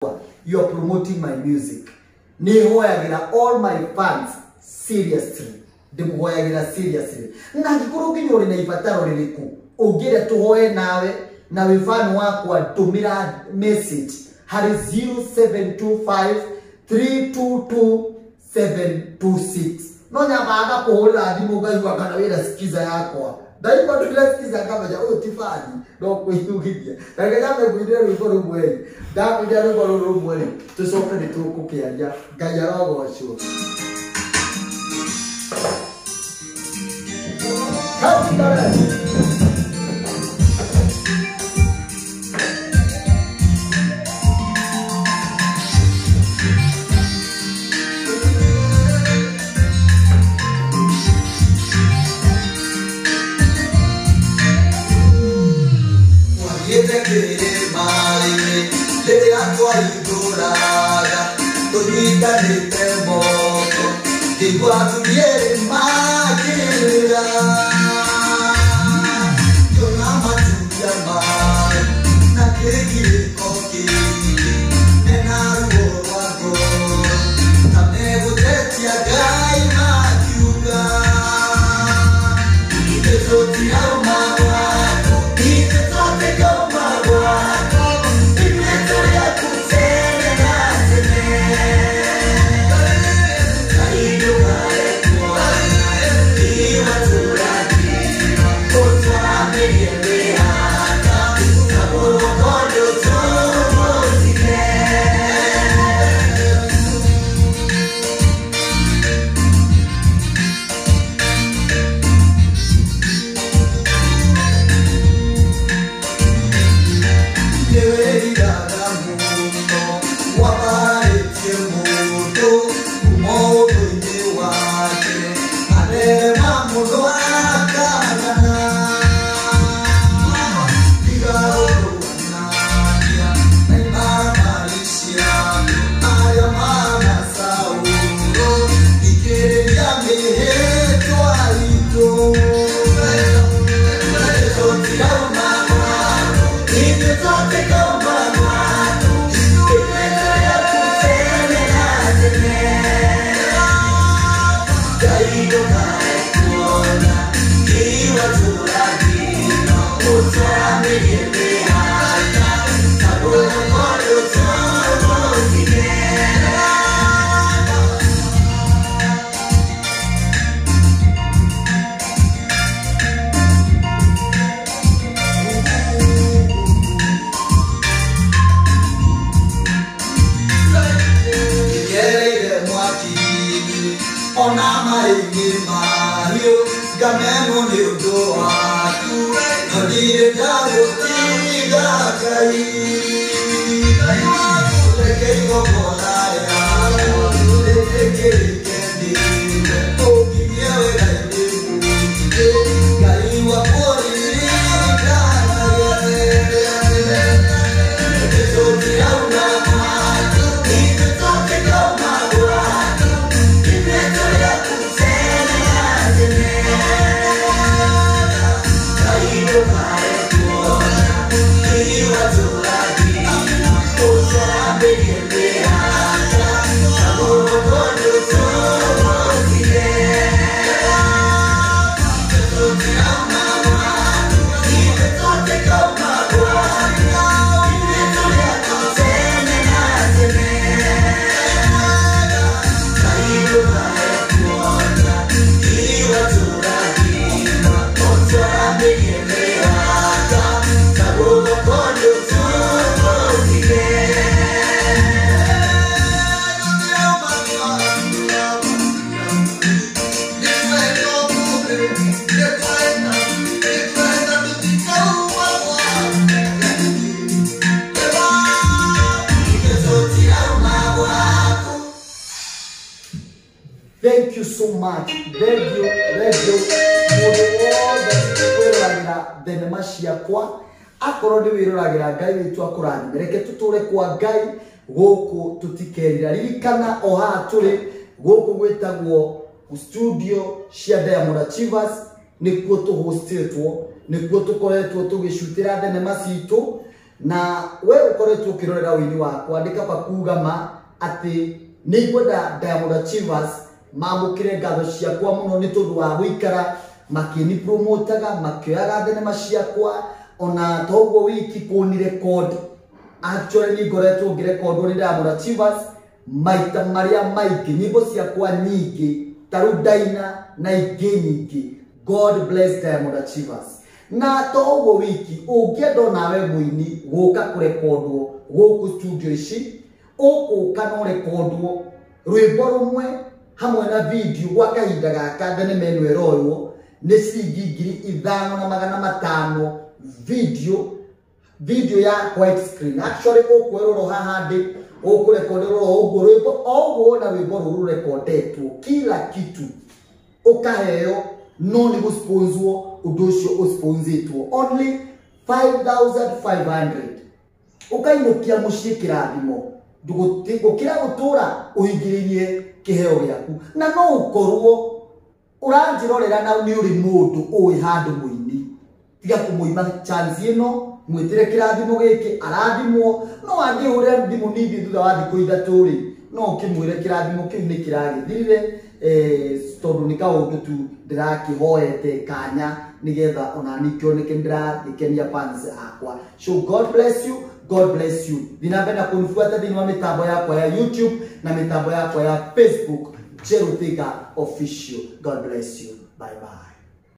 You are promoting my music. Nĩ hoyagĩra all my fans seriously, ndĩmũhoyagĩra seriously. Na angĩkorwo nginya ũrĩ na ibataro rĩrĩkũ ũngĩenda tũhoe nawe na wĩ fan wakwa, ndũmĩra message harĩ 0725 322 726. No nyambaga kũhũrĩra thimũ ngaigua kana wĩra skiza yakwa, ndaigua ndũmĩra skiza ngamenya ũyũ ti fan no kwĩyugithia. Reke nyambe ngũinĩre rwĩmbo rũmwe rĩ, ndakũinĩra rwĩmbo rũrũ rũmwe rĩ, tũcoke nĩ tũkũkĩaria. Ngai arogocwo. Katikare. Twathiĩte kĩrĩma-inĩ rĩrĩa twaihũraga tũnyitanĩte moko, ngĩigua athuri makĩrĩra, ngĩona maturia maĩ na kĩgirĩko kĩingĩ mena ruo rwa ngoro na megũtetia Ngai makiuga, ithuĩ tũtirauma gwaku, ithuĩ tũtikauma gwaku, ithuĩ tũrĩ aku tene na tene. Ngai ndũkae kuona iwe tũrathima, ũtwambĩrie mĩhaka na guoko ndũtũgũtige. Nĩwĩriraga mũno wambararĩtie mũndũ kuma ũndũ-inĩ wake, atherema mũndũ akagana tiga ũkũanania na imaramari ciaku arĩa mana Saũlũ, thikĩrĩria mĩhĩtwa itũ. Tũtirauma gwaku, ithuĩ tũtikauma gwaku, ithuĩ tũrĩ aku tene na tene. Ngai ndũkae kuona iwe tũrathima, ũtwambĩrie mĩhaka na guoko ndũtũgũtige. Ngereire mwaki-inĩ ona maĩ-inĩ mahiũ, ngamenwo nĩ ũndũ waku, no ndirĩ ndagũtiga. Ngai, reke igongona rĩakwa rĩtĩkĩrĩke nĩwe, ũnginyie wĩra-inĩ mũingĩ. Ngai wakwa ũririkanage. Tũtirauma gwaku, ithuĩ tũtikauma gwaku, ithuĩ tũrĩ aku tene na tene. Ngai ndũkae kuona iwe tũrathima, ũtwambĩrie mĩhaka na guoko ndũtũgũtige. Tũtirauma gwaku, ithuĩ tũtikauma gwaku, ithuĩ tũrĩ aku tene na tene. Ngai ndũkae kuona iwe tũrathima, ũtwambĩrie mĩhaka na guoko ndũtũgũtige. Thank you so much. Thank you, thank you. Mũndũ wothe wĩroragĩra thenema ciakwa, akorwo nĩ wĩroragĩra, Ngai witũ akũrathime. Reke tũtũre kwa Ngai gũkũ tũtikerira. Ririkana o haha tũrĩ gũkũ gwĩtagwo studio cia Diamond Achievers, nĩkuo tũhostĩtwo, nĩkuo tũkoretwo tũgĩcutĩra thenema citũ. Na we ũkoretwo ũkĩrorera ũini wakwa nĩ kaba kuga ma atĩ nĩ ngwenda Diamond Achievers mamũkĩre ngatho ciakwa mũno nĩ tondũ wa gũikara makĩni promotaga makĩoyaga thenema ciakwa ona toguo wiki kũni record. Actually nĩ ngoretwo ngĩrekondwo nĩ Diamond Achievers maita marĩa maingĩ, nyĩmbo ciakwa nyingĩ ta rĩu Daina na ingĩ nyingĩ. God bless Diamond Achievers. Na to ũguo wiki ũngĩenda onawe mũini gũka kũrekondwo gũkũ studio ici, ũgũka no rekondwo rwĩmbo rũmwe hamwe na video gwa kahinda gaka thenema ĩno ĩroywo nĩ ciringi 5500 video ya white screen. Actually ũkwerorwo haha ndĩ ũkũrekonderwo ũguo rwĩmbo o ũguo wona rwĩmbo rũrũ rũrekondetwo kila kitu ũkaheo, no nĩ gũsponswo ũndũ ũcio ũsponsĩtwo only 5500 ũkainũkia mũciĩ kĩrathimo gũkĩra gũtũra ũhingĩrĩirie kĩheo gĩaku. Na no ũkorwo ũranjĩrorera na nĩ ũrĩ mũndũ ũĩ handũ mũini, tiga kũmũima chance ĩno, mwĩtĩre kĩrathimo gĩkĩ arathimwo. No angĩhũrĩra thimũ ningĩ thutha wa thikũ ithatũ rĩ, no ũkĩmwĩre kĩrathimo kĩu nĩ kĩragĩthirire, tondũ nĩ kaũndũ tu ndĩrakĩhoete kanya nĩgetha ona niĩ kĩoneke ndĩragĩkenia fans akwa. So God bless you, God bless you. Thiĩ na mbere na kũnibuata thĩinĩ wa mĩtambo yakwa ya YouTube na mĩtambo yakwa ya Facebook, Njerũ Thiga Official. God bless you. Bye bye.